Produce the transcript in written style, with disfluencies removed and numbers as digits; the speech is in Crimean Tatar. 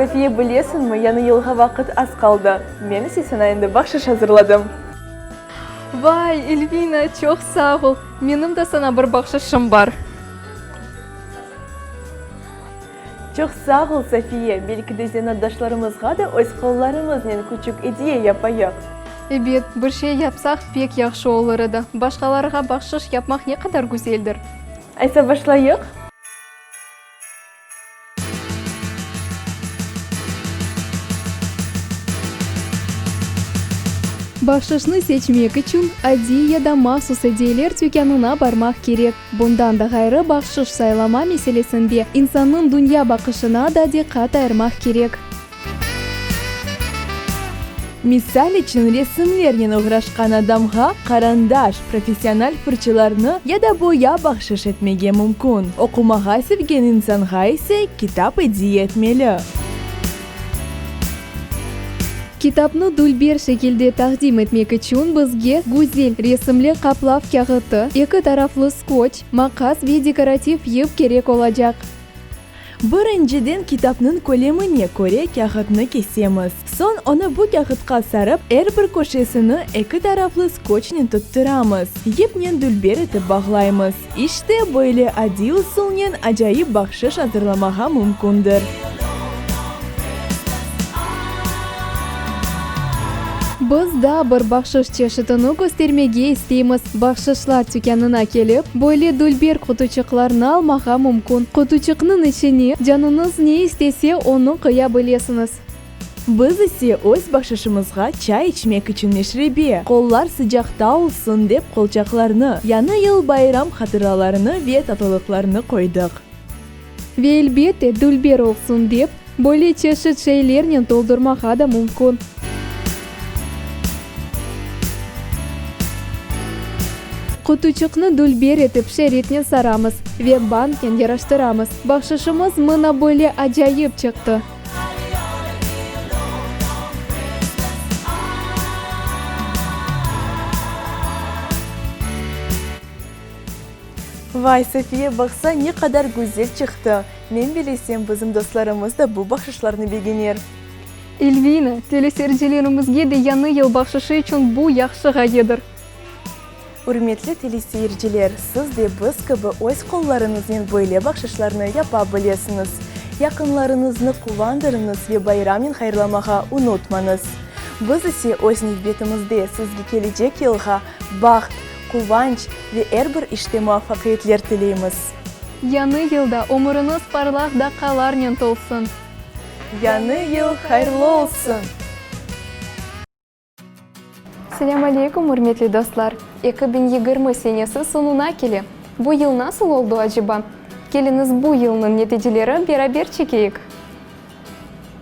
Safiye, bilesiñmi, yañı yılğa vaqıt az qaldı. Men ise saña endi bahşış azırladım. Vay, Elvina, çoq sağ ol! Menim de saña bir bahşışım bar. Çoq sağ ol, Safiye! Belki de zenaatdaşlarımızğa da öz qollarımıznen küçük ediye yapayıq. Ebet, bir şey yapsaq pek yahşı olur edi. Başqalarğa bahşış yapmaq ne qadar güzeldir! Aysa başlayıq! Bahşışnı seçmek içün adiy ya da mahsus ediyeler tükânına barmaq kerek. Bundan da ğayrı, bahşış saylama meselesinde insannıñ dünya baqışına da diqqat ayırmaq kerek. Misal içün, resimlernen oğraşqan adamğa qarandaş, professional fırçılarnı ya da boya bahşış etmege mümkün. Oqumağa sevgen insanğa ise kitap ediye etmeli. Kitapnı dülber şekilde taqdim etmek içün bizge güzel resimli qaplav kâğıtı, eki taraflı skotç, maqas ve dekorativ yip kerek olacaq. Birinciden kitapnıñ kölemine köre kâğıtnı kesemiz. Soñ onı bu kâğıtqa sarıp, er bir köşesini eki taraflı skotçnen tuttıramız, yipnen dülber etip bağlaymız. İşte, böyle adiy usulnen acayip bahşış azırlamağa mümkündir. Biz daa bir bahşış çeşitini köstermege isteymiz. Bahşışlar tükânına kelip, böyle dülber qutuçıqlarnı almağa mümkün. Qutuçıqnıñ içine canıñız ne istese, onı qoya bilesiñiz. Biz ise öz bahşışımızğa çay içmek içün meşrebe, qollar sıcaqta olsun dep qolçaqlarnı, Yañı yıl bayram hatıralarını ve tatlılıqlarnı qoydıq. Ve elbette, dülber olsun dep, böyle çeşit şeylernen toldurmağa da mümkün. Qutuçıqnı dülber etip şeritnen saramız ve bantnen yaraştıramız. Bahşışımız mına böyle acayip çıqtı. Vay, Safiye, baqsa, ne qadar güzel çıqtı! Men bilesem, bizim dostlarımız da bu bahşışlarnı begenir. Elvina, teleseyircilerimizge de Yañı yıl bahşışı içün bu yahşı ğayedir. Ürmetli teleseyirciler, siz de biz kibi öz qollarıñıznen böyle bahşışlarnı yapa bilesiñiz. Yaqınlarıñıznı quvandırıñız ve bayramnen hayırlamağa unutmañız. Biz ise öz nevbetimizde sizge kelecek yılğa baht, quvanç ve er bir işte muvafaqiyetler tileymiz. Yañı yılda ömüriñiz parlaq daqqalarnen tolsun! Yañı yıl hayırlı olsun! Selâm aleyküm, ürmetli dostlar! 2020 senesi soñuna kele. Bu yıl nasıl oldu aceba? Keliñiz bu yılnıñ neticeleri beraber çekeyik.